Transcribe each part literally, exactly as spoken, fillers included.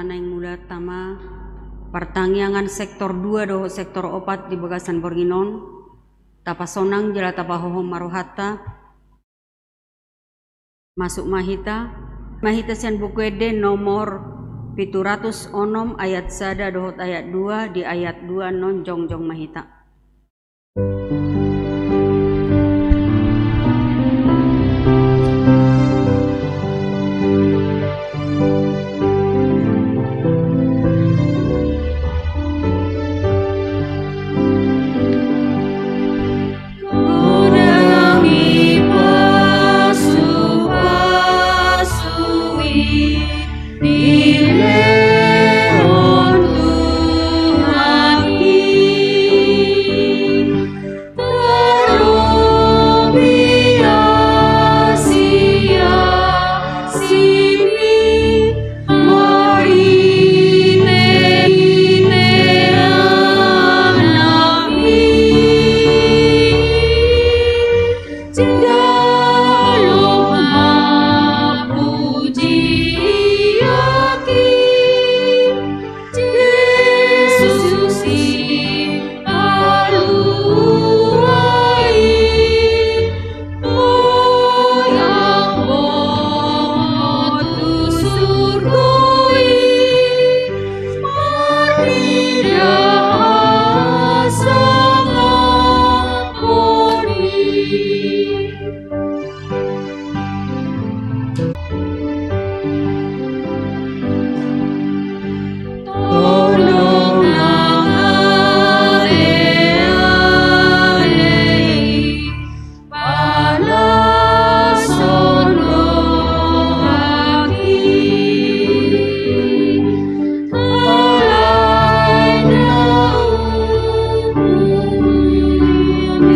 Naeng mulaanta ma partangiangan sektor dua dohot sektor opat di bagasan borngin on. Tapasonang jala tapahohom ma rohanta. Masuk ma hita. Ma hita sian Buku Ende nomor pitu ratus onom ayat sada dohot ayat dua, di ayat dua annon jongjong ma hita. Dilehon Tuhan i, tarlumobi asi-asimi, marine-ine anakmi. Jalo ma pujion i, Jesus i palua i, goyang bongot tu surgo i, marnida hasangapon i. Tolong nang ale-ale i, palashon rohangki. Alai na umur i,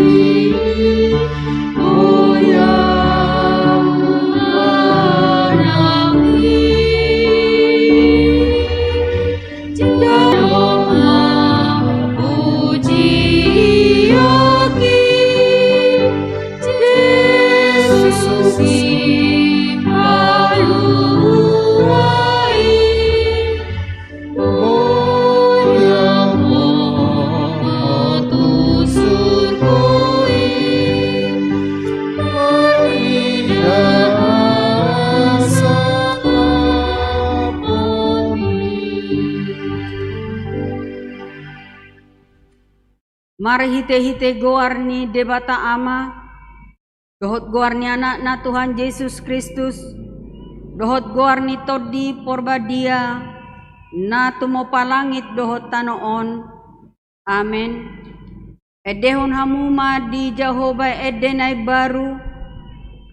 goyang anakmi. Jalo ma pujion i, Jesus i palua i, goyang bongot tu surgo i, marnida hasangapon i. Marhite-hite goar ni Debata Ama, dohot goar ni Anakna Tuhan Jesus Kristus, dohot goar ni Tondi Porbadia, na tumompa langit dohot tano on. Amen. Endehon hamu ma di Jahowa ende na imbaru,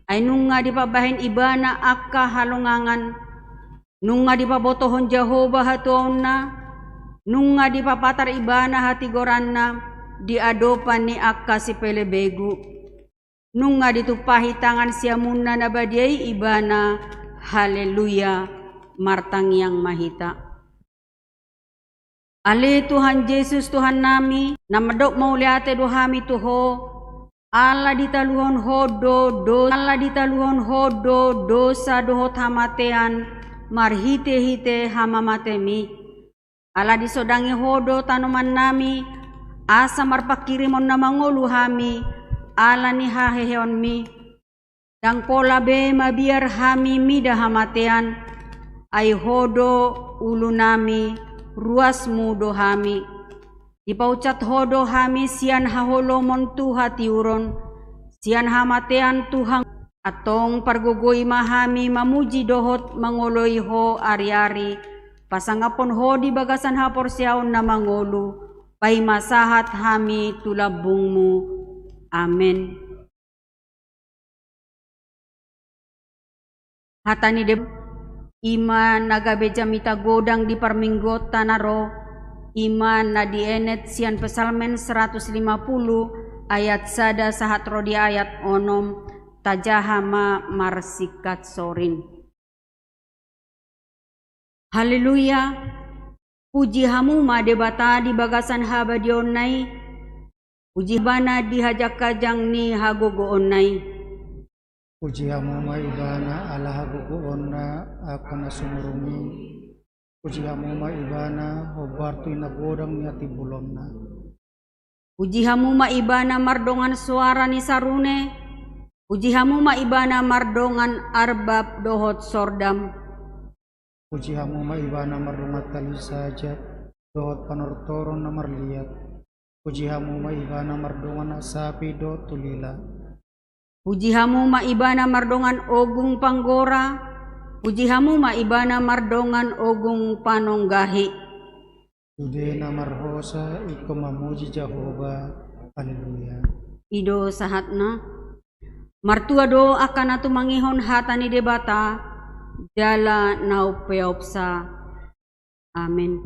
ai nunga dipambahen Ibana angka halongangan. Nunga dipabotohon Jahowa hatuaonna, nunga dipapatar Ibana hatigoranna di adopan ni angka sipelebegu. Nunga ditumpahi tangan siamunna na badia i Ibana. Haleluya. Martangiang ma hita. Ale Tuhan Jesus, Tuhannami, na mandok mauliate do hami tu Ho, ala ditaluhon Ho do dos-, ala ditaluhon Ho do dosa dohot hamatean marhite-hite hamamatemi. Ala disodangi Ho do tanomannami, asa marpanghirimon na mangolu hami, ala ni haheheonmi. Ndang pola be mabiar hami mida hamatean, ai Ho do ulunami, ruasmu do hami. Dipaucat Ho do hami sian haholomon tu hatiuron, sian hamatean tu hang-, antong pargogoi ma hami mamuji dohot mangoloi Ho ari-ari, pasangaphon Ho di bagasan haporseaon na mangolu, paima sahat hami tu lambungmu. Amen. Hata ni Deb-, i ma na gabe jamita godang di parmingguonta na ro, i ma na dienet sian Psalmen seratus lima puluh ayat sada sahat ro di ayat onom, tajaha ma marsingkat sorin. Haleluya. Puji hamu ma Debata di bagasan habadiaonna i. Puji Ibana di hajangkajang ni hagogoonna i. Puji hamu ma Ibana ala hagogoonna angka na sumurung i. Puji hamu ma Ibana, hombar tu na godang ni hatimbulonna. Puji hamu ma Ibana mardongan soara ni sarune. Puji hamu ma Ibana mardongan arbab dohot sordam. Puji hamu ma Ibana mardongan tali sajat dohot panortoron na marliat. Puji hamu ma Ibana mardongan asapi dohot tulila. Puji hamu ma Ibana mardongan ogung panggora. Puji hamu ma Ibana mardongan ogung panonggahi. Sude na marhosa ingkon mamuji Jahowa. Haleluya. I do sahatna. Martua do angka na tumangihon hata ni Debata jala na umpeopsa. Amen.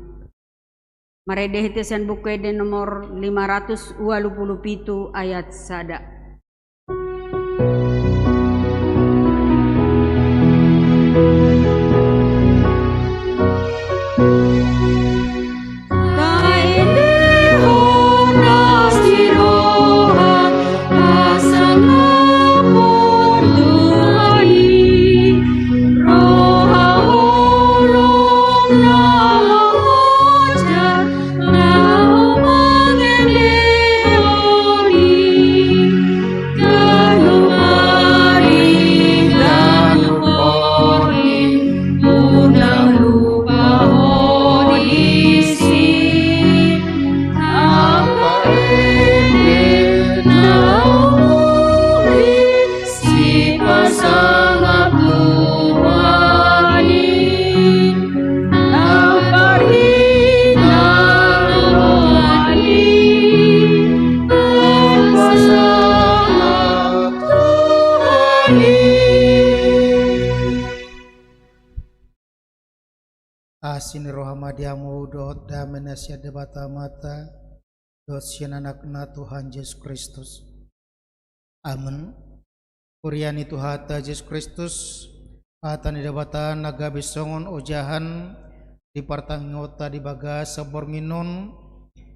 Marende hita sian Buku Ende nomor lima ratus ualu pulu pitu ayat sada. Sipasangap Tuhan i, na marhite Tuhan i, sipasangap Tuhan i. Asi ni roha ma di hamu dohot dame na sian Debata Amanta dohot sian Anakna Tuhan Jesus Kristus. Amen. Huria ni Tuhanta Jesus Kristus, hata ni Debata na gabe songon ojahan di partangiangta di bagasan borngin on,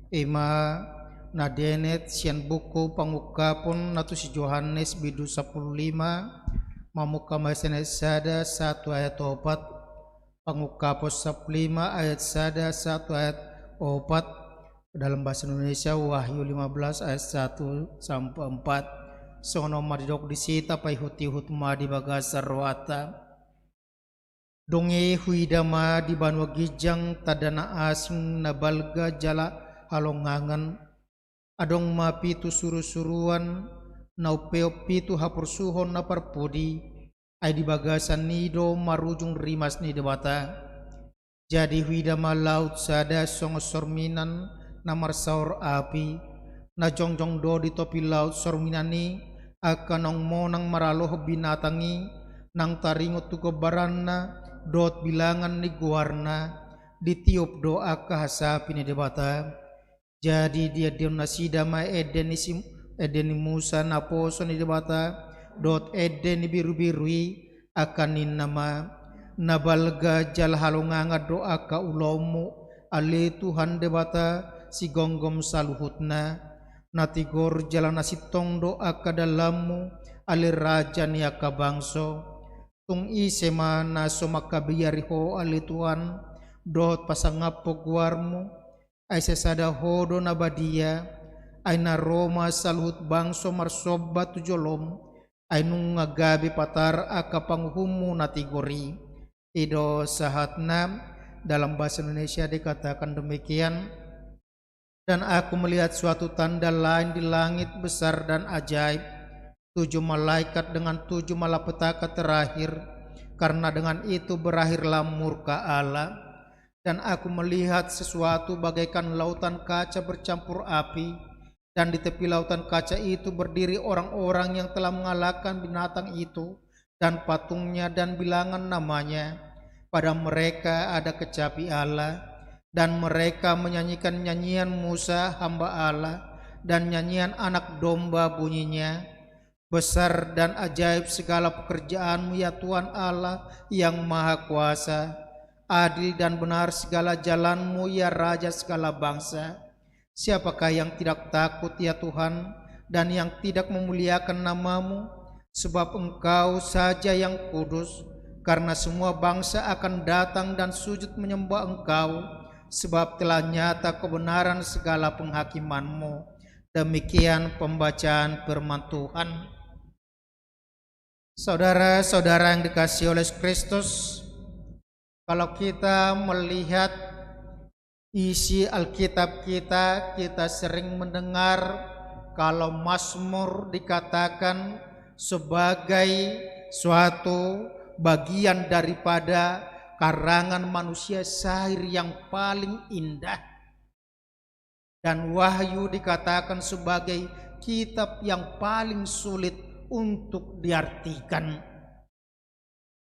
i ma na dienet sian buku Pangungkapon na tu si Johannes bindu sampulu lima, mamungka ma sian ayat sada sahat tu ayat opat. Pangungkapon sampulu lima ayat sada sahat tu ayat opat. Dalam bahasa Indonesia, Wahyu lima belas ayat satu sampai empat. Songon on ma didok disi, tapaihutihut ma di bagasan rohanta. Dung i huida ma di banua ginjang tanda na asing na balga jala halongangan, adong ma pitu surusuruan na umpeop pitu haporsuhon na parpudi, ai di bagasan i do marujung rimas ni Debata. Jadi huida ma laut sada songon sorminan na marsaor api, na jongjong do di topi laut sorminan i angka naung monang maralohon binatang i, naung taringot tu gombaranna dohot bilangan ni goarna, ditiop do angka hasapi ni Debata. Jadi diendehon nasida ma ende ni si, ende ni Musa naposo ni Debata, dohot ende ni Birubiru i, angka ninna ma: Na balga jala halongangan do angka ulaonmu, ale Tuhan Debata, sigomgom saluhutna. Na tigor jala na sintong do angka dalanmu, ale Raja ni angka bangso. Tung ise ma na so mangkabiari Ho, ale Tuhan, dohot pasangaphon goarmu? Ai sasada Ho do na badia, ai na ro ma saluhut bangso marsomba tu jolom, ai nunga gabe patar angka panguhummu na tigor i. I do sahatna. Dalam bahasa Indonesia dikatakan demikian, dan aku melihat suatu tanda lain di langit, besar dan ajaib, tujuh malaikat dengan tujuh malapetaka terakhir, karena dengan itu berakhirlah murka Allah. Dan aku melihat sesuatu bagaikan lautan kaca bercampur api, dan di tepi lautan kaca itu berdiri orang-orang yang telah mengalahkan binatang itu dan patungnya dan bilangan namanya. Pada mereka ada kecapi Allah, dan mereka menyanyikan nyanyian Musa, hamba Allah, dan nyanyian Anak Domba bunyinya, Besar dan ajaib segala pekerjaanmu, ya Tuhan Allah yang Maha Kuasa. Adil dan benar segala jalanmu, ya Raja segala bangsa. Siapakah yang tidak takut, ya Tuhan, dan yang tidak memuliakan namamu? Sebab Engkau saja yang kudus, karena semua bangsa akan datang dan sujud menyembah Engkau, sebab telah nyata kebenaran segala penghakiman-Mu. Demikian pembacaan firman Tuhan. Saudara-saudara yang dikasihi oleh Kristus, kalau kita melihat isi Alkitab kita, kita sering mendengar kalau Mazmur dikatakan sebagai suatu bagian daripada karangan manusia syair yang paling indah. Dan Wahyu dikatakan sebagai kitab yang paling sulit untuk diartikan.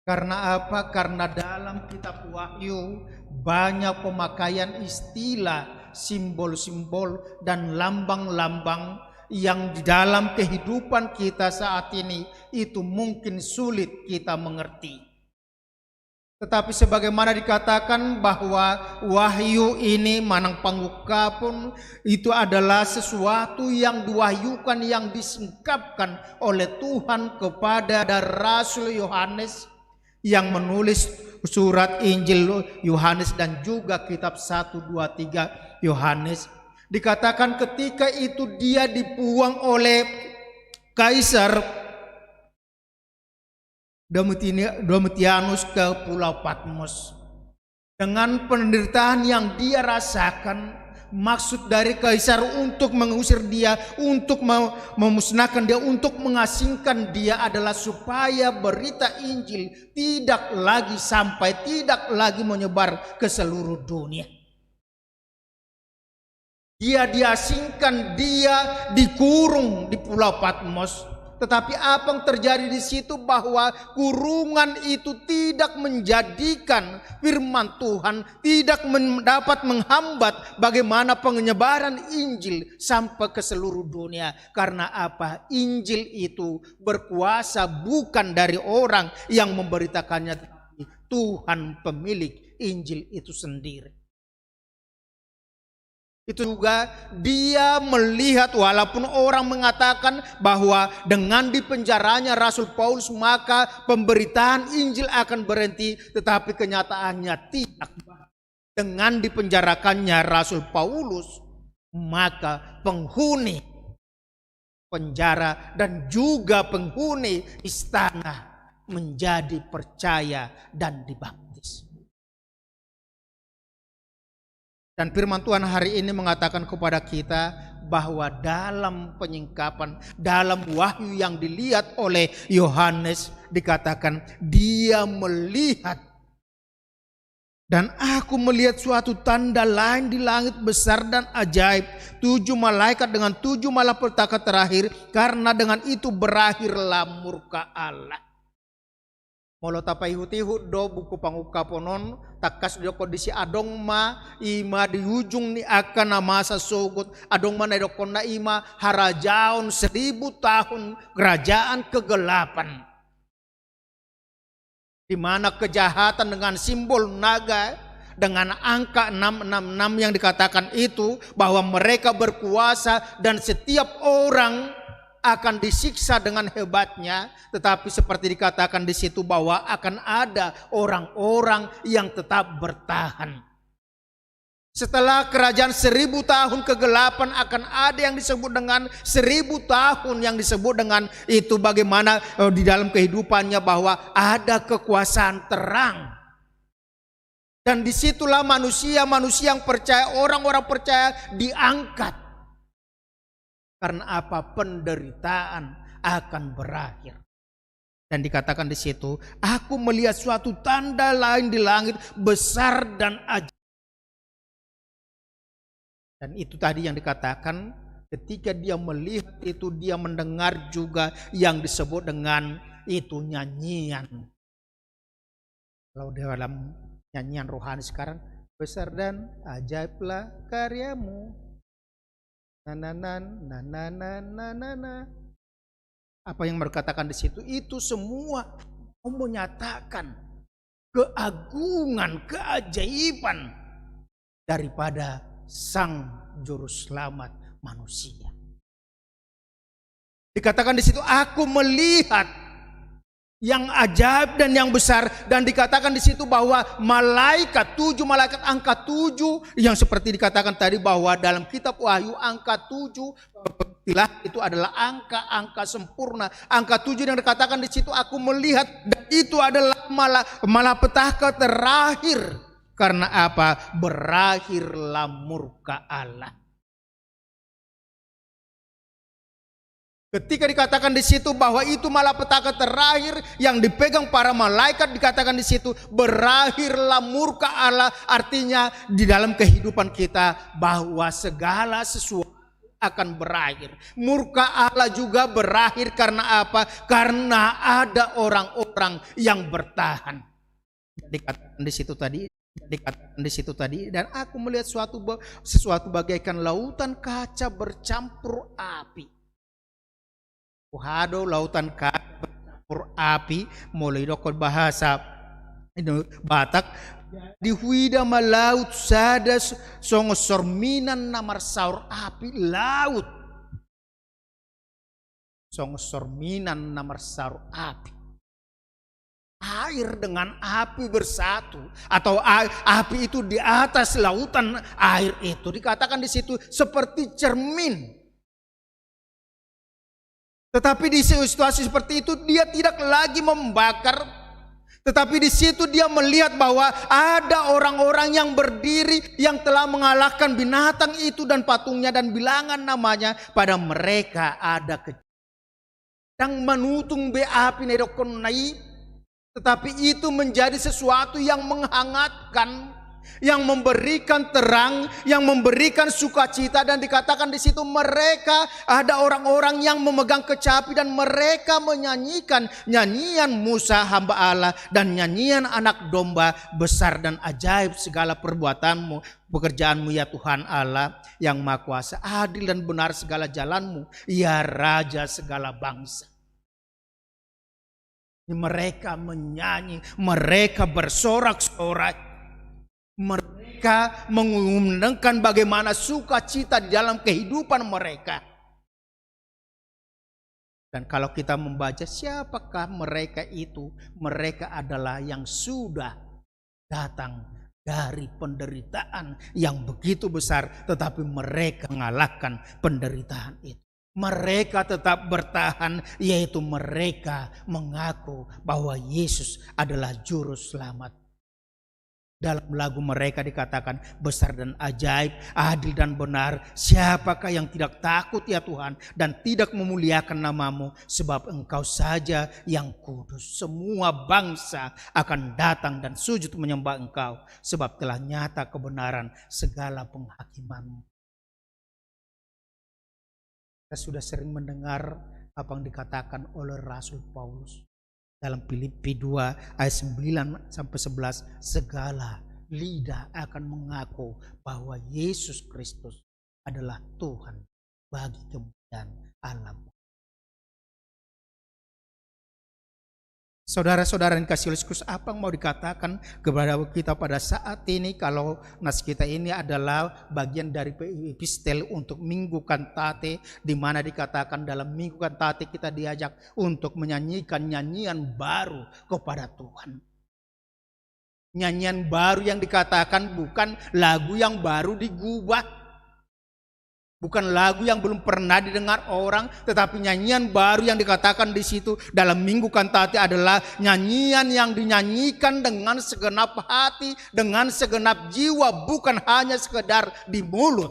Karena apa? Karena dalam kitab Wahyu banyak pemakaian istilah, simbol-simbol, dan lambang-lambang yang di dalam kehidupan kita saat ini itu mungkin sulit kita mengerti. Tetapi sebagaimana dikatakan bahwa wahyu ini manang pangungkapon itu adalah sesuatu yang diwahyukan, yang disingkapkan oleh Tuhan kepada Rasul Yohanes yang menulis surat Injil Yohanes dan juga kitab satu, dua, tiga Yohanes. Dikatakan ketika itu dia dibuang oleh Kaisar Domitiani-, Domitianus ke Pulau Patmos. Dengan penderitaan yang dia rasakan, maksud dari kaisar untuk mengusir dia, untuk me-, memusnahkan dia, untuk mengasingkan dia adalah supaya berita Injil tidak lagi sampai, tidak lagi menyebar ke seluruh dunia. Dia diasingkan, dia dikurung di Pulau Patmos. Tetapi apa yang terjadi di situ, bahwa kurungan itu tidak menjadikan firman Tuhan, tidak men-, dapat menghambat bagaimana penyebaran Injil sampai ke seluruh dunia. Karena apa? Injil itu berkuasa bukan dari orang yang memberitakannya, tetapi Tuhan pemilik Injil itu sendiri. Itu juga dia melihat, walaupun orang mengatakan bahwa dengan dipenjaranya Rasul Paulus, maka pemberitaan Injil akan berhenti, tetapi kenyataannya tidak. Dengan dipenjarakannya Rasul Paulus, maka penghuni penjara dan juga penghuni istana menjadi percaya dan dibaptis. Dan firman Tuhan hari ini mengatakan kepada kita bahwa dalam penyingkapan, dalam wahyu yang dilihat oleh Yohanes, dikatakan dia melihat, "Dan aku melihat suatu tanda lain di langit, besar dan ajaib, tujuh malaikat dengan tujuh malapetaka terakhir, karena dengan itu berakhirlah murka Allah." Molo tapaihut-ihut do buku Pangungkapon on, tangkas didok disi adong ma, i ma di ujung ni angka na masa sogot, adong ma na didokkonna i ma harajaon seribu tahun, kerajaan kegelapan. Di mana kejahatan dengan simbol naga, dengan angka enam enam enam yang dikatakan itu, bahwa mereka berkuasa dan setiap orang akan disiksa dengan hebatnya, tetapi seperti dikatakan di situ bahwa akan ada orang-orang yang tetap bertahan. Setelah kerajaan seribu tahun kegelapan, akan ada yang disebut dengan seribu tahun, yang disebut dengan itu bagaimana, eh, di dalam kehidupannya, bahwa ada kekuasaan terang. Dan disitulah manusia-manusia yang percaya, orang-orang percaya diangkat. Karena apa? Penderitaan akan berakhir. Dan dikatakan di situ, "Aku melihat suatu tanda lain di langit, besar dan ajaib." Dan itu tadi yang dikatakan, ketika dia melihat itu, dia mendengar juga yang disebut dengan itu nyanyian. Kalau dalam nyanyian rohani sekarang, "Besar dan ajaiblah karyamu." Nananan, nananan, nanana. Apa yang mereka katakan di situ, itu semua mau menyatakan keagungan, keajaiban daripada Sang Juru Selamat manusia. Dikatakan di situ, "Aku melihat yang ajaib dan yang besar, dan dikatakan di situ bahwa malaikat, tujuh malaikat angka tujuh, yang seperti dikatakan tadi bahwa dalam kitab Wahyu angka tujuh, eh, tilah itu adalah angka-angka sempurna. Angka tujuh yang dikatakan di situ, "Aku melihat, dan itu adalah mala-, malapetaka terakhir." Karena apa? Berakhirlah murka Allah. Ketika dikatakan di situ bahwa itu malapetaka terakhir yang dipegang para malaikat, dikatakan di situ, "Berakhirlah murka Allah," artinya di dalam kehidupan kita bahwa segala sesuatu akan berakhir. Murka Allah juga berakhir. Karena apa? Karena ada orang-orang yang bertahan. Dikatakan di situ tadi, dikatakan di situ tadi, "Dan aku melihat suatu ba-, sesuatu bagaikan lautan kaca bercampur api." Wah, do lautan kaca bercampur api, molo didokkon bahasa Indo-, Batak, "Jadi huida ma laut sada s-, songon sorminan na marsaor api, laut." Songon sorminan na marsaor api. Air dengan api bersatu, atau a-, api itu di atas lautan air itu, dikatakan di situ seperti cermin. Tetapi di situasi seperti itu, dia tidak lagi membakar, tetapi di situ dia melihat bahwa ada orang-orang yang berdiri, yang telah mengalahkan binatang itu dan patungnya dan bilangan namanya. Pada mereka ada ke-, dang manutung be api na didokkonna i, tetapi itu menjadi sesuatu yang menghangatkan, yang memberikan terang, yang memberikan sukacita, dan dikatakan di situ mereka, ada orang-orang yang memegang kecapi dan mereka menyanyikan nyanyian Musa hamba Allah dan nyanyian Anak Domba. "Besar dan ajaib segala perbuatan-Mu, pekerjaan-Mu, ya Tuhan Allah yang Maha Kuasa, adil dan benar segala jalan-Mu, ya Raja segala bangsa." Mereka menyanyi, mereka bersorak-sorai, mereka mengumandangkan bagaimana sukacita di dalam kehidupan mereka. Dan kalau kita membaca, siapakah mereka itu? Mereka adalah yang sudah datang dari penderitaan yang begitu besar, tetapi mereka mengalahkan penderitaan itu. Mereka tetap bertahan, yaitu mereka mengaku bahwa Yesus adalah Juru Selamat. Dalam lagu mereka dikatakan, "Besar dan ajaib, adil dan benar, siapakah yang tidak takut, ya Tuhan, dan tidak memuliakan nama-Mu? Sebab Engkau saja yang kudus. Semua bangsa akan datang dan sujud menyembah Engkau, sebab telah nyata kebenaran segala penghakiman-Mu." Kita sudah sering mendengar apa yang dikatakan oleh Rasul Paulus dalam Filipi dua ayat sembilan sampai sebelas, "Segala lidah akan mengaku bahwa Yesus Kristus adalah Tuhan, bagi kemuliaan Allah." Saudara-saudara yang kasih oleh Kristus, apa yang mau dikatakan kepada kita pada saat ini, kalau nas kita ini adalah bagian dari epistel untuk Minggu Kantate, di mana dikatakan dalam Minggu Kantate kita diajak untuk menyanyikan nyanyian baru kepada Tuhan. Nyanyian baru yang dikatakan bukan lagu yang baru digubah. Bukan lagu yang belum pernah didengar orang, tetapi nyanyian baru yang dikatakan di situ dalam Minggu Kantate adalah nyanyian yang dinyanyikan dengan segenap hati, dengan segenap jiwa, bukan hanya sekedar di mulut.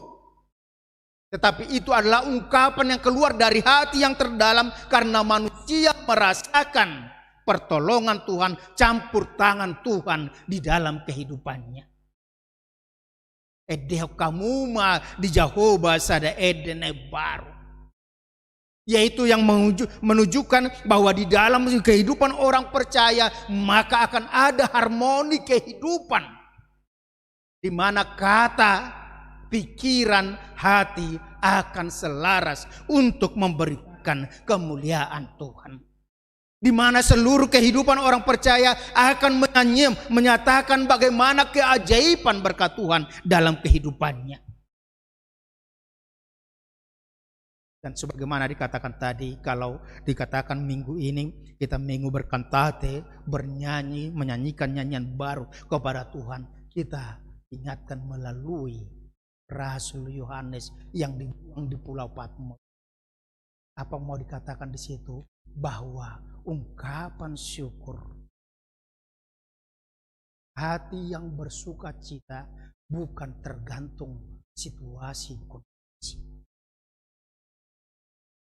Tetapi itu adalah ungkapan yang keluar dari hati yang terdalam karena manusia merasakan pertolongan Tuhan, campur tangan Tuhan di dalam kehidupannya. Endehon hamu ma di Jahowa sada ende na imbaru. Yaitu yang menunjukkan bahwa di dalam kehidupan orang percaya, maka akan ada harmoni kehidupan. Di mana kata, pikiran, hati akan selaras untuk memberikan kemuliaan Tuhan. Di mana seluruh kehidupan orang percaya akan menyanyi, menyatakan bagaimana keajaiban berkat Tuhan dalam kehidupannya. Dan sebagaimana dikatakan tadi, kalau dikatakan minggu ini kita minggu berkantate, bernyanyi, menyanyikan nyanyian baru kepada Tuhan, kita ingatkan melalui Rasul Yohanes yang dibuang di Pulau Patmos. Apa mau dikatakan di situ? Bahwa ungkapan syukur, hati yang bersukacita bukan tergantung situasi kondisi.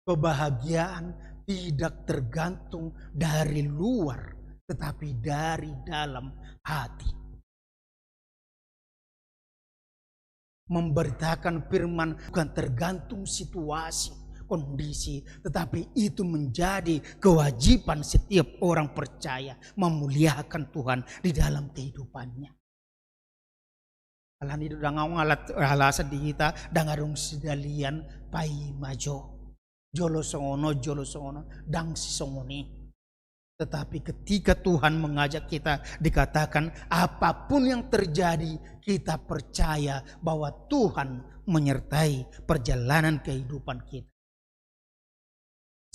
Kebahagiaan tidak tergantung dari luar, tetapi dari dalam hati. Memberitakan firman bukan tergantung situasi, kondisi, tetapi itu menjadi kewajiban setiap orang percaya memuliakan Tuhan di dalam kehidupannya. Alani do dang adong alat alasan di hita, dang adong sidalian, paima jo. Jolo songon on, jolo songon on, dang sisongon i. Tetapi ketika Tuhan mengajak kita, dikatakan apapun yang terjadi, kita percaya bahwa Tuhan menyertai perjalanan kehidupan kita.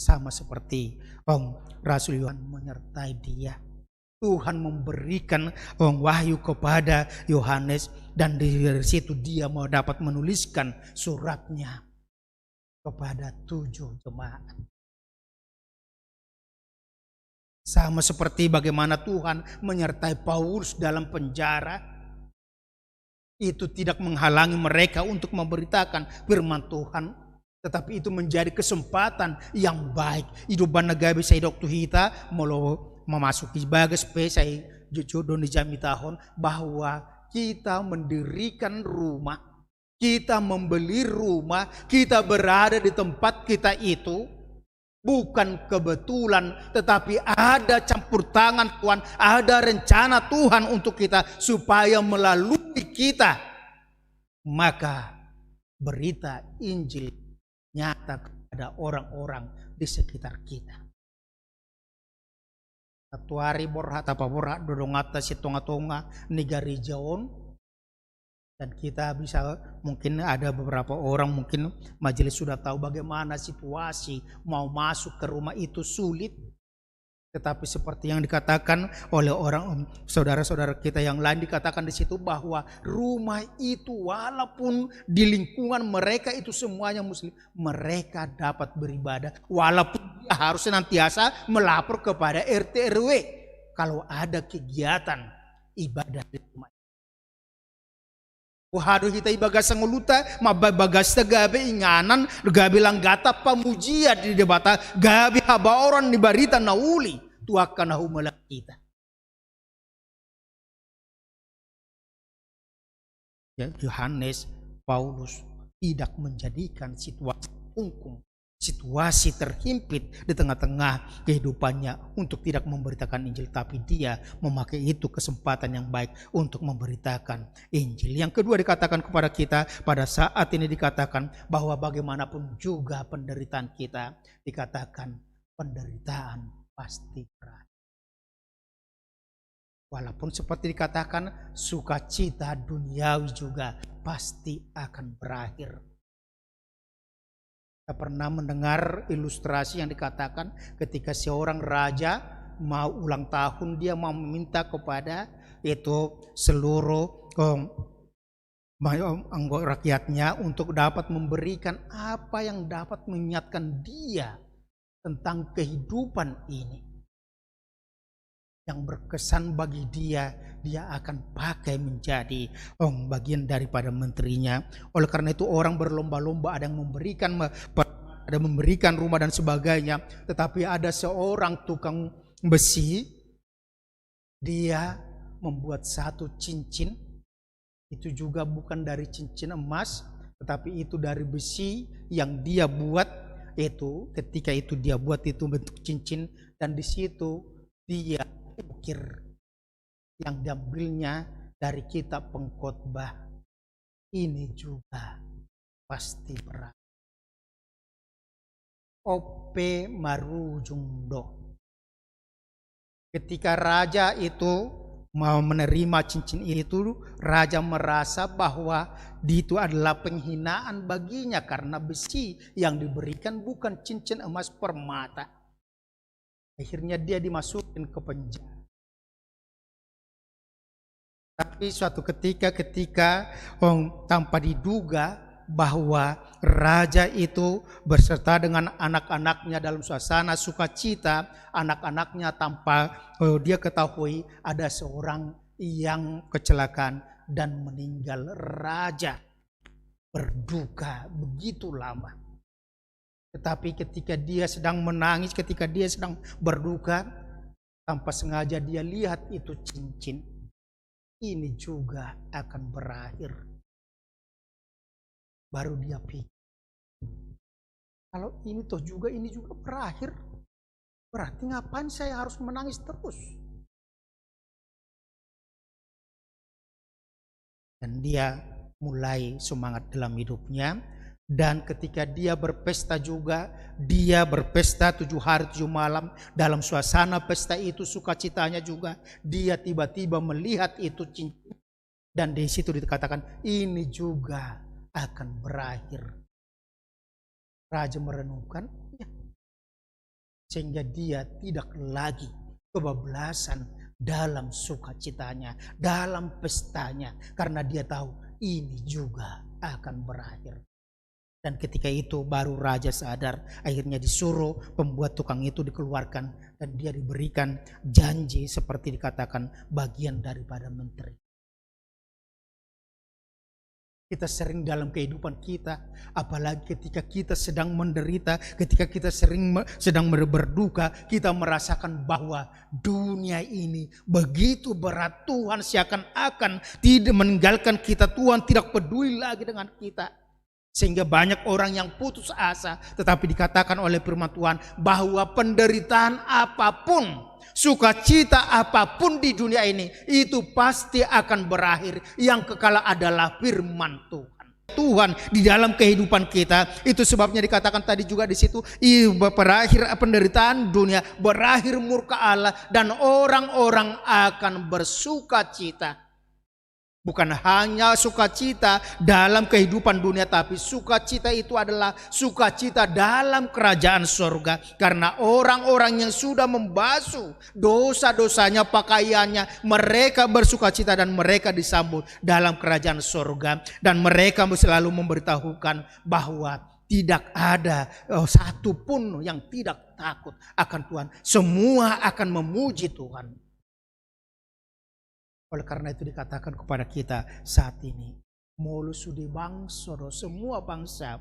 Sama seperti, em, Rasul Yohanes menyertai dia. Tuhan memberikan, em, wahyu kepada Yohanes, dan dari situ dia mau dapat menuliskan suratnya kepada tujuh jemaat. Sama seperti bagaimana Tuhan menyertai Paulus dalam penjara, itu tidak menghalangi mereka untuk memberitakan firman Tuhan, tetapi itu menjadi kesempatan yang baik. I do umbahen na gabe sai didok tu hita, molo mamasuki bagas pe sai jotjot do nijamitahon bahwa kita mendirikan rumah, kita membeli rumah, kita berada di tempat kita itu bukan kebetulan, tetapi ada campur tangan Tuhan, ada rencana Tuhan untuk kita, supaya melalui kita, maka berita Injil nyata kepada orang-orang di sekitar kita. Satuari borhat, tapaborhat do donganta sian tonga-tonga ni gareja on. Dan kita bisa, mungkin ada beberapa orang, mungkin majelis sudah tahu bagaimana situasi mau masuk ke rumah itu sulit. Tetapi seperti yang dikatakan oleh orang, saudara-saudara kita yang lain, dikatakan di situ bahwa rumah itu walaupun di lingkungan mereka itu semuanya muslim, mereka dapat beribadah, walaupun dia harus senantiasa melapor kepada R T R W kalau ada kegiatan ibadah di rumah. Boha do hita i bagasan ngolunta, ma-, ba-, bagasta gabe inganan, gabe langgata pamujian di Debata, gabe habaoran ni barita na uli tu angka na humolai hita. Ya, Yohanes, Paulus tidak menjadikan situasi kungkung, situasi terhimpit di tengah-tengah kehidupannya untuk tidak memberitakan Injil, tapi dia memakai itu kesempatan yang baik untuk memberitakan Injil. Yang kedua dikatakan kepada kita pada saat ini, dikatakan bahwa bagaimanapun juga penderitaan kita, dikatakan penderitaan pasti berakhir. Walaupun seperti dikatakan, sukacita duniawi juga pasti akan berakhir. Kita pernah mendengar ilustrasi yang dikatakan ketika seorang raja mau ulang tahun, dia mau meminta kepada itu seluruh, em, ma-, anggota rakyatnya untuk dapat memberikan apa yang dapat mengingatkan dia tentang kehidupan ini, yang berkesan bagi dia, dia akan pakai menjadi, em, bagian daripada menterinya. Oleh karena itu, orang berlomba-lomba, ada yang memberikan me-, pe-, ada memberikan rumah dan sebagainya, tetapi ada seorang tukang besi, dia membuat satu cincin, itu juga bukan dari cincin emas, tetapi itu dari besi yang dia buat. Itu, ketika itu dia buat itu bentuk cincin, dan di situ dia ukir yang diambilnya dari kitab Pengkhotbah. Ini juga pasti berakhir. On pe marujung do. Ketika raja itu mau menerima cincin itu, raja merasa bahwa itu adalah penghinaan baginya karena besi yang diberikan bukan cincin emas permata. Akhirnya dia dimasukin ke penjara. Tapi suatu ketika, ketika, oh, tanpa diduga bahwa raja itu berserta dengan anak-anaknya dalam suasana sukacita, anak-anaknya tanpa, oh, dia ketahui ada seorang yang kecelakaan dan meninggal. Raja berduka begitu lama. Tetapi ketika dia sedang menangis, ketika dia sedang berduka, tanpa sengaja dia lihat itu cincin. Ini juga akan berakhir. Baru dia pikir, kalau ini toh juga, ini juga berakhir, berarti ngapain saya harus menangis terus? Dan dia mulai semangat dalam hidupnya. Dan ketika dia berpesta juga, dia berpesta tujuh hari tujuh malam. Dalam suasana pesta itu, sukacitanya juga, dia tiba-tiba melihat itu cincin. Dan di situ dikatakan, ini juga akan berakhir. Raja merenungkan, ya. Sehingga dia tidak lagi kebablasan dalam sukacitanya, dalam pestanya, karena dia tahu ini juga akan berakhir. Dan ketika itu baru raja sadar, akhirnya disuruh pembuat tukang itu dikeluarkan, dan dia diberikan janji seperti dikatakan bagian daripada menteri. Kita sering dalam kehidupan kita, apalagi ketika kita sedang menderita, ketika kita sering me-, sedang mer-, berduka, kita merasakan bahwa dunia ini begitu berat. Tuhan seakan-akan tidak meninggalkan kita, Tuhan tidak peduli lagi dengan kita. Sehingga banyak orang yang putus asa, tetapi dikatakan oleh firman Tuhan bahwa penderitaan apapun, sukacita apapun di dunia ini, itu pasti akan berakhir. Yang kekal adalah firman Tuhan. Tuhan di dalam kehidupan kita, itu sebabnya dikatakan tadi juga di situ, i-, berakhir penderitaan dunia, berakhir murka Allah, dan orang-orang akan bersukacita. Bukan hanya sukacita dalam kehidupan dunia, tapi sukacita itu adalah sukacita dalam kerajaan sorga. Karena orang-orang yang sudah membasuh dosa-dosanya, pakaiannya, mereka bersukacita dan mereka disambut dalam kerajaan sorga. Dan mereka selalu memberitahukan bahwa tidak ada, eh, satu pun yang tidak takut akan Tuhan. Semua akan memuji Tuhan. Oleh karena itu dikatakan kepada kita saat ini, molo sude bangso do, semua bangsa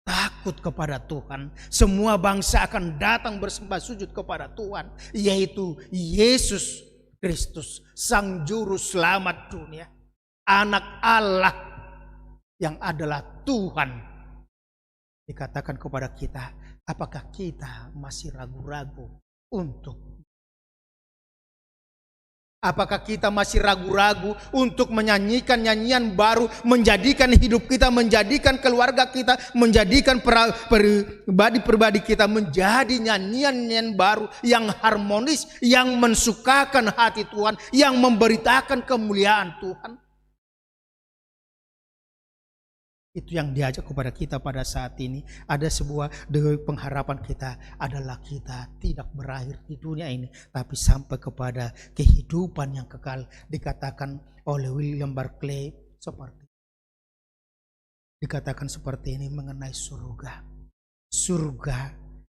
takut kepada Tuhan, semua bangsa akan datang bersembah sujud kepada Tuhan, yaitu Yesus Kristus, Sang Juru Selamat dunia, Anak Allah yang adalah Tuhan. Dikatakan kepada kita, apakah kita masih ragu-ragu untuk, apakah kita masih ragu-ragu untuk menyanyikan nyanyian baru, menjadikan hidup kita, menjadikan keluarga kita, menjadikan pra-, pribadi-pribadi kita menjadi nyanyian-nyanyian baru yang harmonis, yang mensukakan hati Tuhan, yang memberitakan kemuliaan Tuhan? Itu yang diajak kepada kita pada saat ini. Ada sebuah de-, pengharapan kita adalah kita tidak berakhir di dunia ini, tapi sampai kepada kehidupan yang kekal. Dikatakan oleh William Barclay seperti, dikatakan seperti ini mengenai surga. Surga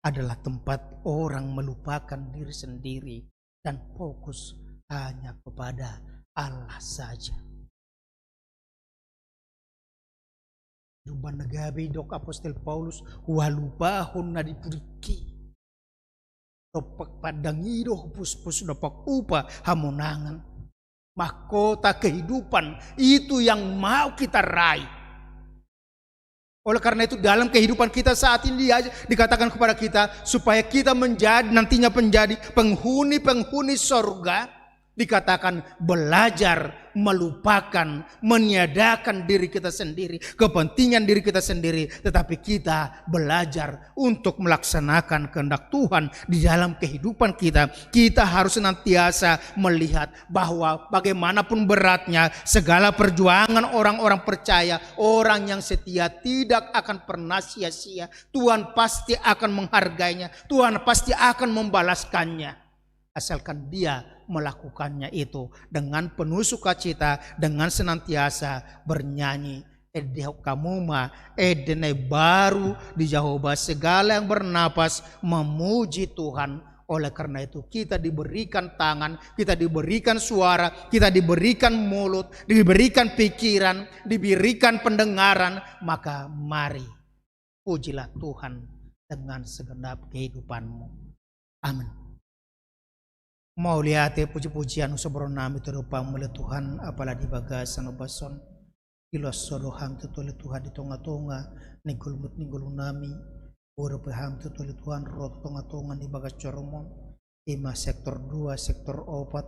adalah tempat orang melupakan diri sendiri dan fokus hanya kepada Allah saja. Umbahen na gabe didok apostel Paulus, huhalupahon na di pudingki. Dompak pandang i do hupuspus, dompak upa hamonangan. Mahkota kehidupan itu yang mau kita raih. Oleh karena itu, dalam kehidupan kita saat ini dia dikatakan kepada kita supaya kita menjadi, nantinya menjadi penghuni-penghuni sorga, dikatakan belajar melupakan, meniadakan diri kita sendiri, kepentingan diri kita sendiri, tetapi kita belajar untuk melaksanakan kehendak Tuhan di dalam kehidupan kita. Kita harus senantiasa melihat bahwa bagaimanapun beratnya segala perjuangan orang-orang percaya, orang yang setia tidak akan pernah sia-sia. Tuhan pasti akan menghargainya, Tuhan pasti akan membalaskannya. Asalkan dia melakukannya itu dengan penuh sukacita, dengan senantiasa bernyanyi. Ende hamu ma, ende na baru di Jahowa, segala yang bernapas memuji Tuhan. Oleh karena itu, kita diberikan tangan, kita diberikan suara, kita diberikan mulut, diberikan pikiran, diberikan pendengaran. Maka mari, pujilah Tuhan dengan segenap kehidupanmu. Amin. Mauliate, puji-pujian, husombahon nami tu adopanmu ale Tuhan, apala di bagasan ombas on. Dilehon Ho do hami tutu ale Tuhan di tonga-tonga ni gulmit ni ngolu nami. Boi dope hami tutu ale Tuhan ro tu tonga-tonga ni bagas joro-Mu on. Ima sektor dua, sektor opat,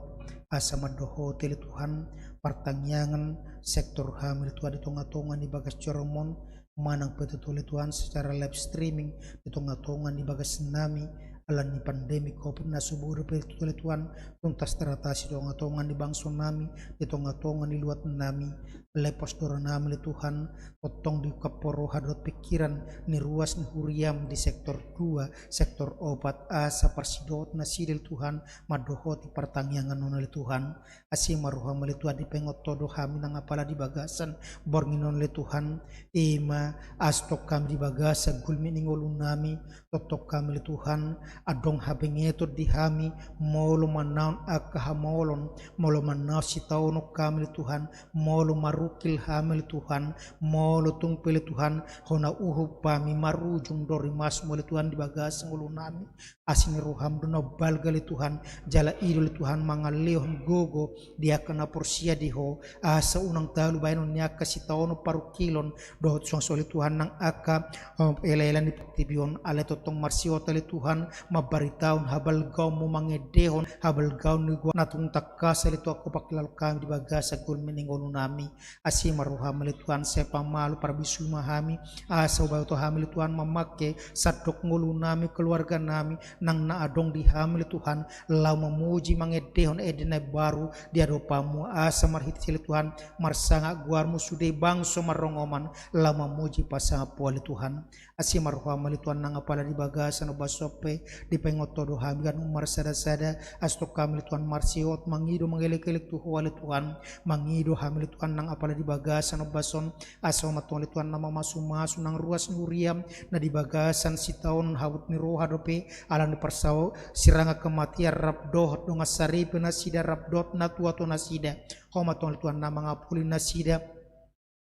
asa mandohoti ale Tuhan partangiangan sektor hami ale Tuhan di tonga-tonga ni bagas joro-Mu on, manang pe tutu ale Tuhan secara live streaming di tonga-tonga ni bagas nami, ala ni pandemi covid na so boi dope tutu ale Tuhan tuntas teratasi di tonga-tonga ni bangso nami, di tonga-tonga ni luat nami. Lepos do roha nami ale Tuhan, tongtong diungkap Ho roha dohot pikiran ni ruas ni huria-Mu di sektor dua, sektor opat, asa parsidohot nasida ale Tuhan mandohoti partangiangan on ale Tuhan. Asi ma roha-Mu ale Tuhan, dipaingot Ho do hami nang apala di bagasan borngin on ale Tuhan. Ima astong hami di bagasan gulmit ni ngolu nami, tongtong hami ale Tuhan, adong habengeton di hami, molo manaon angka hamaolon, molo manaon sitaonon hami ale Tuhan, molo marungkil hami ale Tuhan, molo tung pe ale Tuhan hona uhum hami marujung do rimas-Mu ale Tuhan di bagasan ngolu nami. Asi ni roha-Mu do na umbalga ale Tuhan, jala i do ale Tuhan mangalehon gogo di angka na porsea di Ho, asa unang talu bahenon ni angka sitaonon parungkilon, dohot suang so ale Tuhan nang angka, eh, ela-ela ni portibi on, alai tongtong marsihohot ale Tuhan mambaritahon habalgaon-Mu, mangendehon habalgaon ni goar na tung tangkas ale Tuhan Ho pangkilalahon hami di bagasan gulmit ni ngolu nami. Asi ma roha-Mu ale Tuhan, sai pamalu parbisuhi ma hami, asa hubahen Ho hami ale Tuhan mamangke sandok ngolu nami, keluarga nami, nang na adong di hami ale Tuhan, laho mamuji mangendehon ende na imbaru di adopan-Mu, asa marhite i ale Tuhan marsangap goar-Mu sude bangso marrongoman laho mamuji pasangap Ho ale Tuhan. Asi ma roha-Mu ale Tuhan nang apala di bagasan ombas on pe, dipaingot Ho do hami ganup marsada-sada, astong hami ale Tuhan marsihohot mangido mangelek-elek tu Ho ale Tuhan, mangido hami ale Tuhan nang apala di bagasan ombas on, asa Ho ma tong ale Tuhan na mamasu-masu nang ruas ni huria-Mu na di bagasan sitaonon habot ni roha dope, ala ni parsao sirangan kematian rap dohot dongan saripe nasida rap dohot na tua-tua nasida. Ho ma tong ale Tuhan na mangapuli nasida.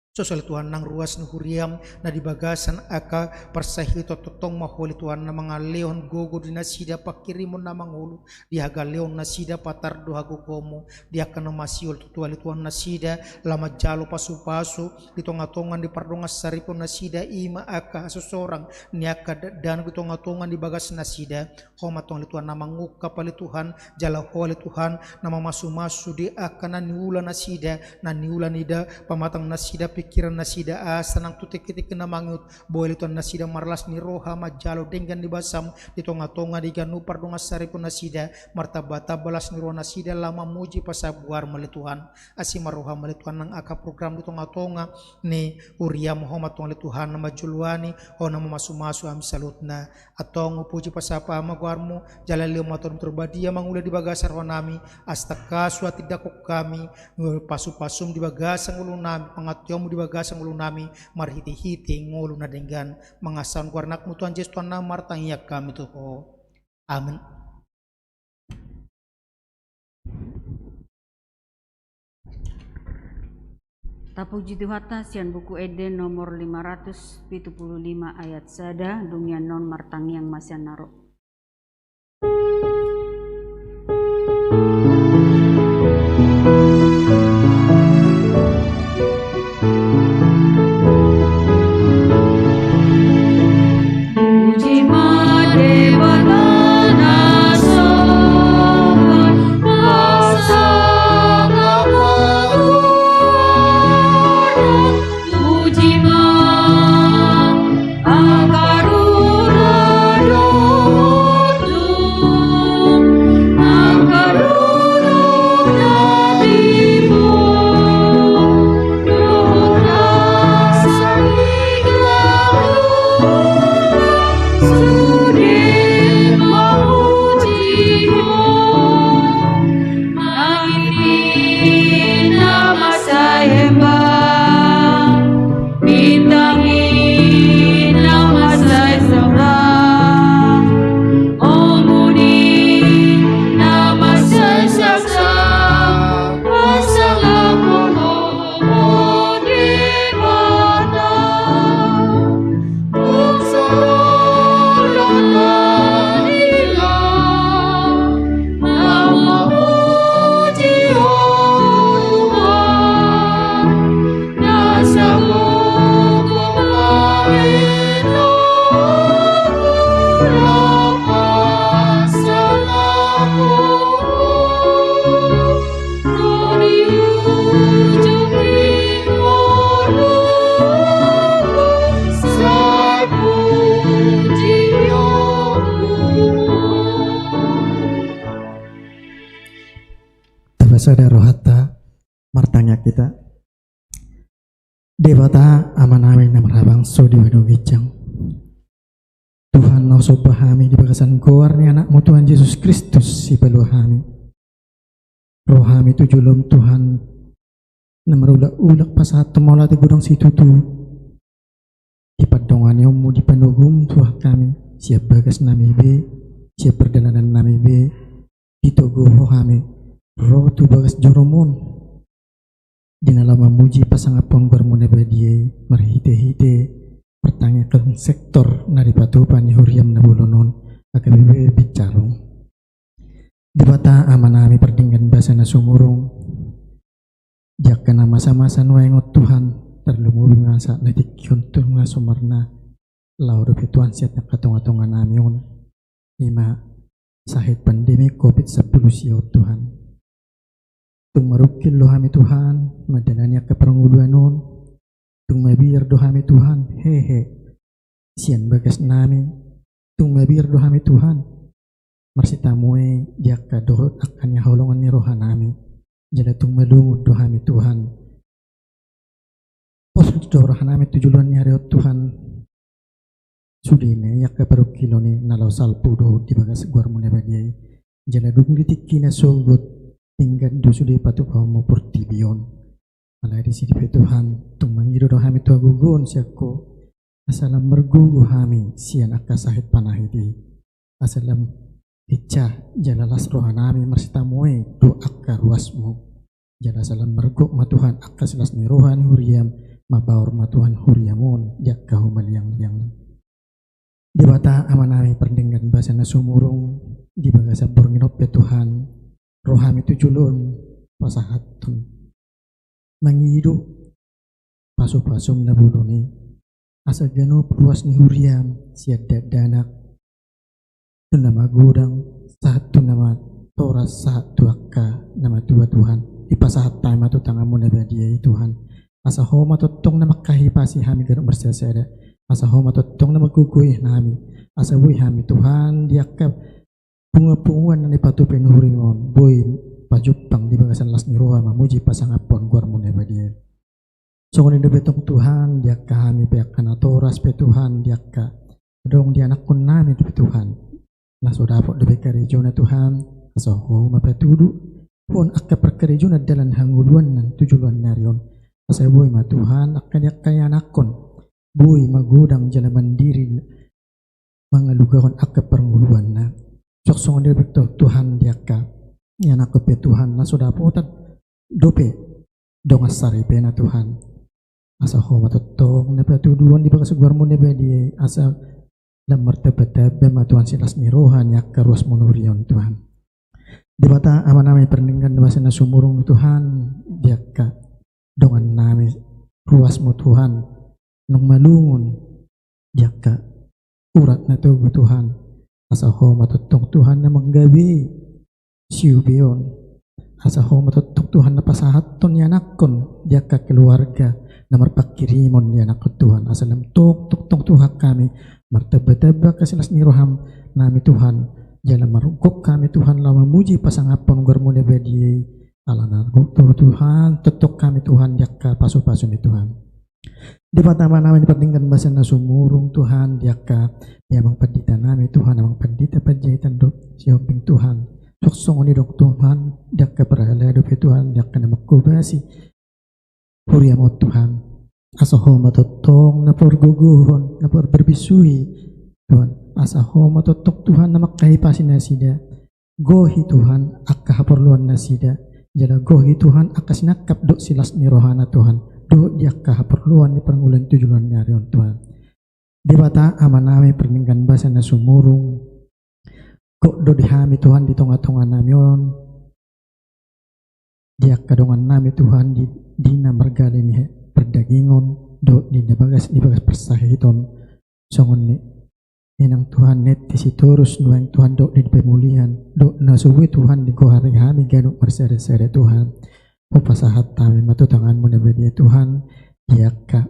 So so ale Tuhan nang ruas ni huria-Mu na di bagasan angka parsahiton, tongtong ma Ho ale Tuhan na mangalehon gogo di nasida, pangkirimon na mangolu di hagaleon nasida patar do hagogoon-Mu, di angka na masiol tutu ale Tuhan nasida laho manjalo pasu-pasu di tonga-tonga ni pardongan saripeon nasida, ima angka hasosorang ni angka dakdanak di tonga-tonga ni bagas nasida. Ho ma tong ale Tuhan na mangungkap ale Tuhan, jala Ho ale Tuhan na mamasu-masu di angka na niula nasida, na niula ni da pamatang nasida, pingkiran nasida, asa nang tu tingki-tingki na mangihut boi ale Tuhan nasida marlas ni roha manjalo denggan ni basa-Mu di tonga-tonga ni ganup pardongan saripeon nasida, martamba-tamba las ni roha nasida laho mamuji pasangap goar-Mu ale Tuhan. Asi ma roha-Mu ale Tuhan nang angka program di tonga-tonga ni huria-Mu. Ho ma tong ale Tuhan na manjoloani, Ho na mamasu-masu hami saluhutna. Antong hupuji pasangap ma goar-Mu, jala lehon ma Tondi-Mu Parbadia mangula di bagasan roha nami, asa tangkas huhatindangkon hami pasu-pasu-Mu di bagasan ngolu nami, pangantusion-Mu di bagasan ngolu nami, marhite-hite ngolu na denggan. Mangashon goar ni Anakmu Tuhan Jesus Tuhan nami martangiang hami tu Ho. Amin. Tapuji Tuhanta sian Buku Ende nomor lima ratus pitu puluh lima ayat sada, dung i annon martangiang ma sian na ro. Debata Amanami na marhabangsa di banua ginjang, Tuhan, na husomba hami di bagasan goar ni Anakmu Tuhan Jesus Kristus, sipalua hami. Ro hami tu jolom, Tuhan, na marulak-ulak pasahathon mauliate godang situtu di pandonganionmu, di panogum Tuhan hami, sian bagasnami be, sian pardalanannami be, ditogu Ho hami ro tu bagas joroMu on, di na laho mamuji pasangaphon goarMu na badia i, marhite-hite partangianghon sektor na dipatupa ni huriaM na bolon on, H K B P Bincarung. Debata Amanami pardenggan basa na sumurung, di angka na masa-masa nuaeng on, Tuhan, tarlumobi ma saat na tingki on, Tuhan, na sumarna laho dope, Tuhan, sian angka tonga-tonganami on, i ma sahit pandemi covid sampulu sia on, Tuhan. Tung marungkil do hami, Tuhan, mandalani angka parngoluan on. Tung mabiar do hami, Tuhan, hehe sian bagasnami. Tung mabiar do hami, Tuhan, marsitamuei di angka dohot angka ni haholongan ni rohanami. Jala tung malungun do hami, Tuhan, pos do rohanami tu joloan ni ari on, Tuhan. Sudena i angka parungkilon i na laho salpu do di bagas goarMu na badia i. Jala dung di tingki na sogot, denggan do sude patupaonMu portibi on. Alai disi dope, Tuhan, tung mangido do hami tu hagogoon sian Ho, asa lam margogo hami sian angka sahit panahit i, asa lam lincah jala las rohanami marsitamuei dohot angka ruasMu. Jala asa lam margok ma, Tuhan, angka silas ni roha ni huriaM, mabaor ma, Tuhan, huriaM on di angka humaliang-liang. Debata Amanami pardenggan basa na sumurung, di bagasan borngin on pe, Tuhan, ro hami tu joloM pasahathon, mangido pasu-pasuM na bolon i, asa ganup ruas ni huriaM, sian dakdanak tu na magodang, sahat tu na matoras, sahat tu angka na matua, Tuhan. Dipasahat hami ma tu tanganMu na badia i, Tuhan, asa Ho ma tongtong na manghahipasi hami ganup marsada-sada, asa Ho ma tongtong na manggogoi hami, asa boi hami, Tuhan, di angka punguan-punguan na nipatupa ni huriaM on, boi pajumpang di bagasan las ni roha mamuji pasangaphon goarMu na badia. Songon i dope tong, Tuhan, di angka hami pe angka natoras pe, Tuhan, di angka adong di anakkonnami dope, Tuhan, na so dapot dope karejona, Tuhan, asa Ho ma patudu, on angka parkarejona dalan hangoluanna tu joloan ni ari on, asa boi ma, Tuhan, angka di angka ianakhon boi magodang jala mandiri mangalugahon angka parngoluanna. Songon i dope tong, Tuhan, di angka ianakhon pe, Tuhan, na so dapotan dope dongan saripena, Tuhan, asa Ho ma tongtong na patuduhon di bagas goarMu na badia i, asa lam martamba-tamba ma, Tuhan, silas ni roha ni angka ruas ni huria on, Tuhan. Debata Amanami pardenggan basa na sumurung, Tuhan, di angka dongannami ruasMu, Tuhan, naung malungun di angka urat na togu, Tuhan, asa Ho ma tongtong, Tuhan, na manggabe siubeon, asa Ho ma tongtong, Tuhan, na pasahathon ianakhon di angka keluarga na marpanghirimon di anakhon, Tuhan, asa lam tongtong, Tuhan, hami martamba-tamba angka silas ni rohanami, Tuhan, jala margok hami, Tuhan, laho mamuji pasangaphon goarMu na badia i, ala na gok do, Tuhan, tongtong hami, Tuhan, di angka pasu-pasuMi, Tuhan. Debata Amanami pardenggan basa na sumurung, Tuhan, di angka ni amang panditanami, Tuhan, amang pandita Panjaitan dohot Sihombing, Tuhan. Songon i do, Tuhan, di angka parhalado pe, Tuhan, di angka na manghobasi huriaM on, Tuhan, asa Ho ma tongtong na pargogohon, na parbirsui, Tuhan, asa Ho ma tongtong, Tuhan, na manghahipasi nasida. Gohi, Tuhan, angka haporluan nasida, jala gohi, Tuhan, angka sinangkap dohot silas ni rohana, Tuhan, dohot di angka haporluan ni parngoluan tu joloan ni ari on, Tuhan. Debata Amanami pardenggan basa na sumurung, gok do di hami, Tuhan, di tonga-tonganami on, di angka dongannami, Tuhan, di, di na margale ni pardagingon dohot di na bagas, di bagas parsahiton. Songon i, inang, Tuhan, netti Sitorus nuaeng, Tuhan, dohot di pamulihan, dohot na so boi, Tuhan, digoari hami ganup marsada-sada, Tuhan. Hupasahat hami ma tu tanganMu na badia, Tuhan, di angka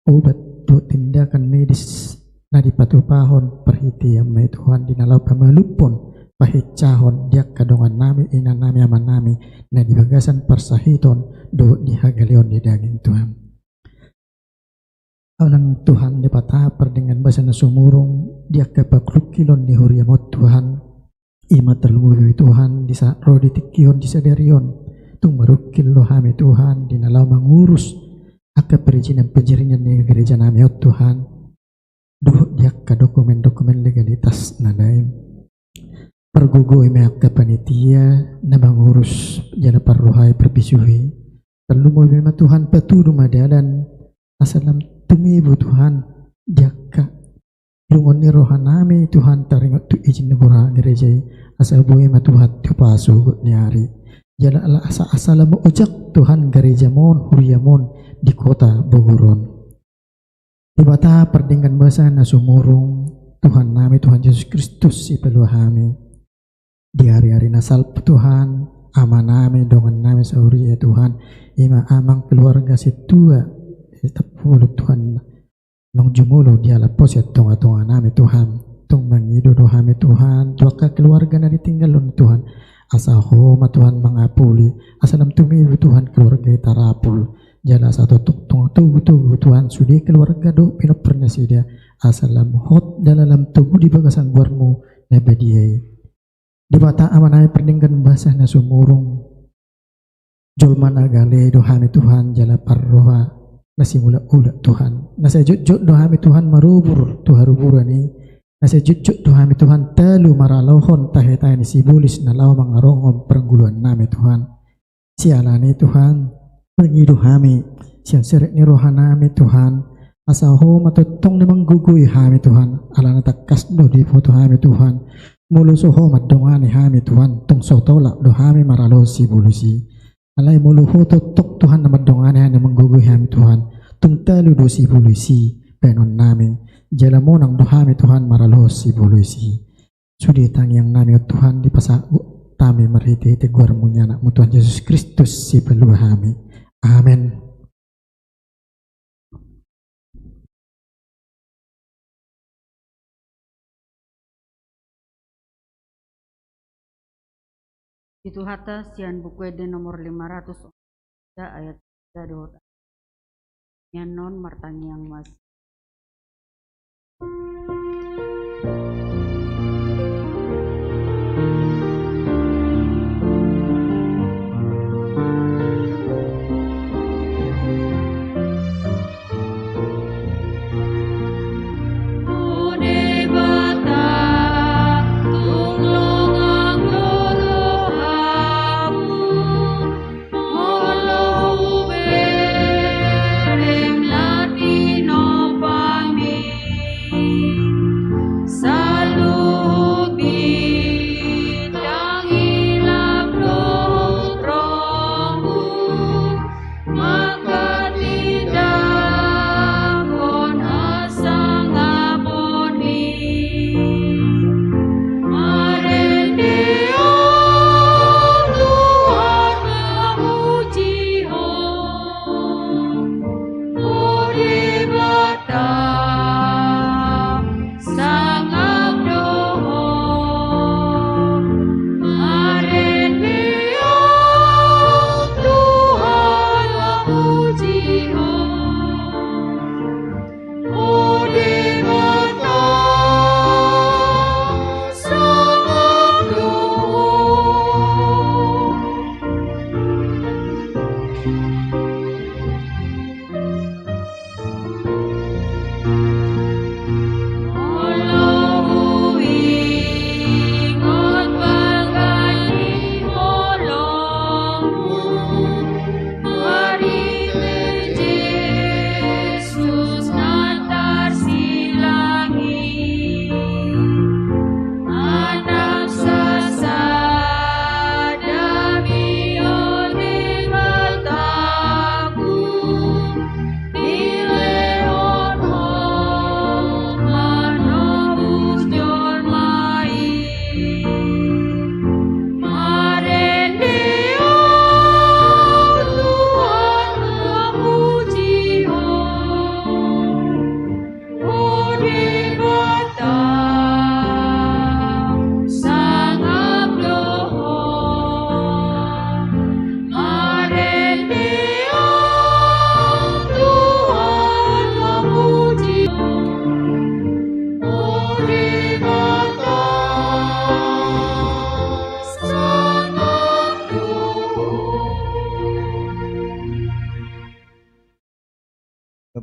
obat dohot tindakan medis na dipatupahon parhiteanMi, Tuhan, di na laho pamalumhon, pahinsahon di angka dongannami, inanami, amanami na di bagasan parsahiton dohot di hagaleon ni daging, Tuhan. Amang Tuhan Debata pardenggan basa na sumurung, di angka panghurungkilon ni huriaM on Tuhan, i ma tarlumobi Tuhan di sa-, ro di tingki on, di sadari on, tung marungkil do hami Tuhan di na laho mangurus angka perizinan-perizinan ni gereja nami on Tuhan, dohot di angka dokumen-dokumen legalitas na lain. Pargogoi ma angka panitia na mangurus jala parrohai parbisuhi. Tarlumobi ma Tuhan, patudu ma dalan asa lam tumibu Tuhan di angka lungun ni roha nami Tuhan taringot tu izin ni gora gereja i, asa boi ma Tuhan tu pasogot ni ari. Jala ala asa, asa lam ojak Tuhan gerejaM on, huriaM on di Kota Bogor on. Debata pardenggan basa na sumurung, Tuhan nami Tuhan Jesus Kristus sipalua hami. Di ari-ari na salpu Tuhan, ama nami, dongan nami sahuria Tuhan, i ma amang keluarga sintua, eh, Sitampulu Tuhan, naung jumolo dialap Ho sian tonga-tonga nami Tuhan, tung mangido do hami Tuhan, tu angka keluarga na ditinggalhon Tuhan, asa Ho ma Tuhan mangapuli, asa lam tumibu Tuhan keluarga i tarapul, jala asa tongtong togu-togu Tuhan sude keluarga dohot pinompar nasida, asa lam hot jala lam togu di bagasan goarMu na badia i. Debata Ama nami pardenggan basa na sumurung, jolma na gale do hami Tuhan, jala parroha na simulak-ulak Tuhan. Na sai jotjot do hami Tuhan marubur tu haruburan i, na sai jotjot do hami Tuhan talu maralohon tahe-tahe ni sibolis na laho mangaronghon parngoluan nami Tuhan. Siala ni i Tuhan, mangido hami sian serep ni roha nami Tuhan, asa Ho ma tongtong na manggogoi hami Tuhan, alana tangkas do diboto hami Tuhan, molo so Ho mandongani hami Tuhan, tung so tolap do hami maralohon sibolis i. Alai molo Ho tongtong Tuhan na mandongani hami, na manggogoi hami Tuhan, tung talu do sibolis i baenon nami, jala monang do hami Tuhan maralohon sibolis i. Sude tangiang nami on Tuhan, dipasahat hami marhite-hite goarMu ni AnakMu Tuhan Jesus Kristus sipalua hami. Amen. Itu hata sian Buku Ende nomor lima ratus ayat sada dohot. Ia non martangiang ma hita.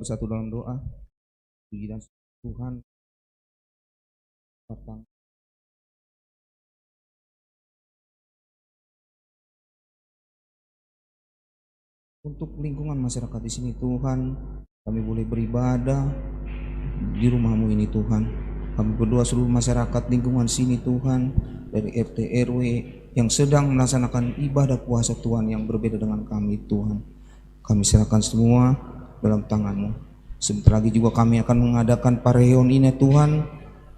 Satu dalam doa. Puji dan Tuhan. Datang. Untuk lingkungan masyarakat di sini, Tuhan, kami boleh beribadah di rumah-Mu ini, Tuhan. Kami berdoa seluruh masyarakat lingkungan sini, Tuhan, dari R T R W yang sedang melaksanakan ibadah puasa, Tuhan, yang berbeda dengan kami, Tuhan. Kami serahkan semua dalam tangan-Mu. Sebentar lagi juga kami akan mengadakan pareon ina, Tuhan.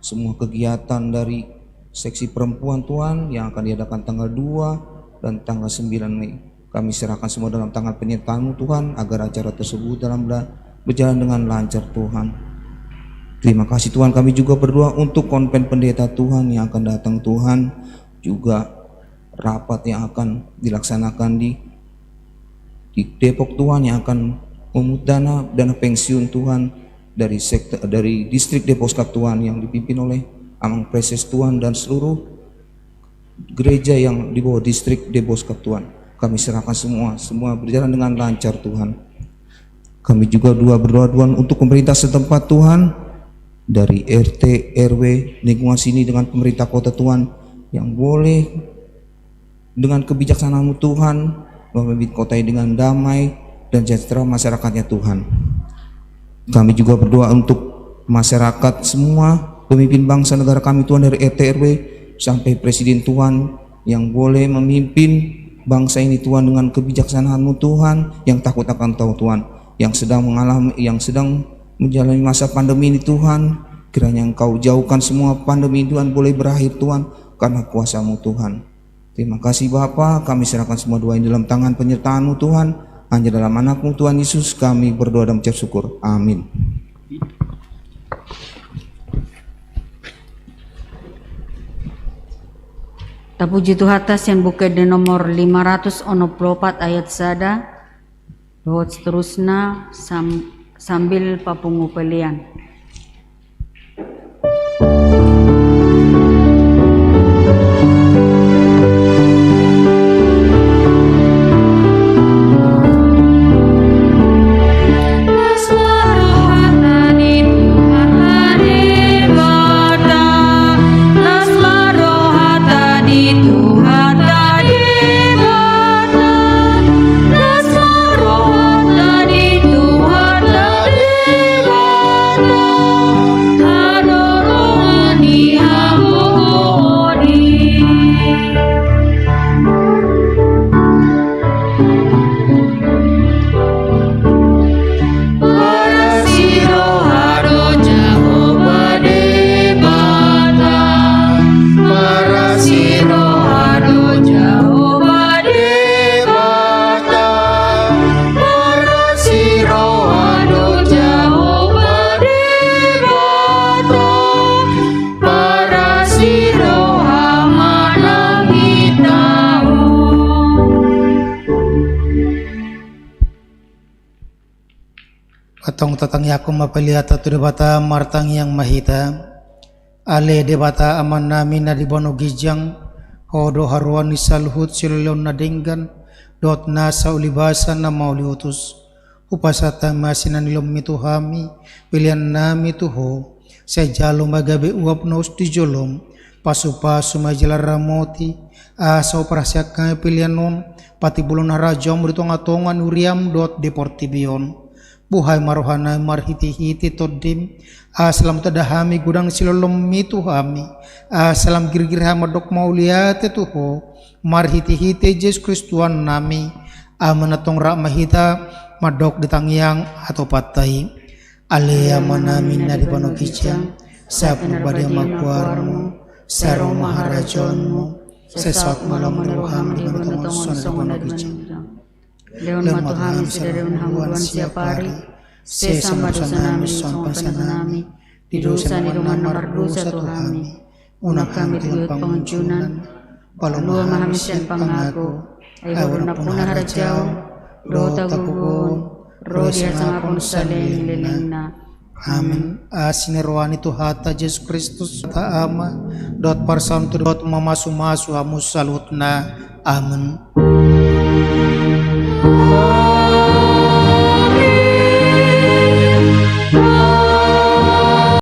Semua kegiatan dari seksi perempuan, Tuhan, yang akan diadakan tanggal dua dan tanggal sembilan Mei. Kami serahkan semua dalam tangan penyertaan-Mu, Tuhan, agar acara tersebut dalam bela-, berjalan dengan lancar, Tuhan. Terima kasih, Tuhan. Kami juga berdoa untuk konven pendeta, Tuhan, yang akan datang, Tuhan. Juga rapat yang akan dilaksanakan di, di Depok, Tuhan, yang akan memungut dana, dana pensiun, Tuhan, dari sektor, dari distrik Depok Sekap, Tuhan, yang dipimpin oleh Amang Praeses, Tuhan, dan seluruh gereja yang di bawah distrik Depok Sekap, Tuhan. Kami serahkan semua, semua berjalan dengan lancar, Tuhan. Kami juga doa, berdoa, Tuhan, untuk pemerintah setempat, Tuhan, dari R T, R W, lingkungan sini dengan pemerintah kota, Tuhan, yang boleh dengan kebijaksanaan-Mu, Tuhan, memimpin kota ini dengan damai dan sejahtera masyarakatnya, Tuhan. Kami juga berdoa untuk masyarakat semua, pemimpin bangsa negara kami, Tuhan, dari R T, R W sampai presiden, Tuhan, yang boleh memimpin bangsa ini, Tuhan, dengan kebijaksanaan-Mu, Tuhan, yang takut akan Engkau, Tuhan, yang sedang mengalami, yang sedang menjalani masa pandemi ini, Tuhan. Kiranya Engkau jauhkan semua pandemi, Tuhan, boleh berakhir, Tuhan, karena kuasa-Mu, Tuhan. Terima kasih, Bapa. Kami serahkan semua doa ini dalam tangan penyertaan-Mu, Tuhan. Hanya dalam Anak-Mu, Tuhan Yesus, kami berdoa dan mengucap syukur. Amin. Tapuji Tuhanta sian Buku Ende nomor lima ratus onom pulu opat ayat sada, dohot seterusna sam-, sambil papungu pelean. Antong tatangiangkon ma peleanta tu Debata. Martangiang ma hita. Ale Debata Amanami na di banua ginjang, Ho do haroan ni saluhut siloloan na denggan dohot nasa ulibasan na mauliutus. Hupasahat hami ma sian na nilehonMi tu hami peleannami tu Ho. Sai jalo ma gabe uap na ulos di jolom, pasupasu ma jala ramoti, asa huparhaseang hami pelean on patimbulhon harajaonMu di tongatonga ni huriaM dohot di portibi on. Buhai ma rohanami marhitehite TondiM, asa lam tanda hami godang ni siloloanMi tu hami, asa lam girgir hami mandok mauliate tu Ho, marhitehite Jesus Kristus Tuhannami. Amen. Antong rap ma hita mandok di tangiang hatopanta i. Ale Amanami na di banua ginjang, sai pinarbadia ma goarMu, sai ro ma harajaonMu, sai saut ma lomo ni rohaM di banua tonga on songon na di banua ginjang. Lehon ma tu hami sadari on hangoluan siapari, sesa ma dosanami songon panesanami di dosa ni dongan na mardosa tu hami. Unang hami togihon pangunjunan, palua ma hami sian pangago, ai Ho do nampuna harajaon dohot hagogoon ro di hasangapon saleleng ni lelengna. Amen. Asi ni roha ni Tuhanta Jesus Kristus, Debata Ama, dohot parsaoran tu Debata, mamasumasu hamu saluhutna. Amen.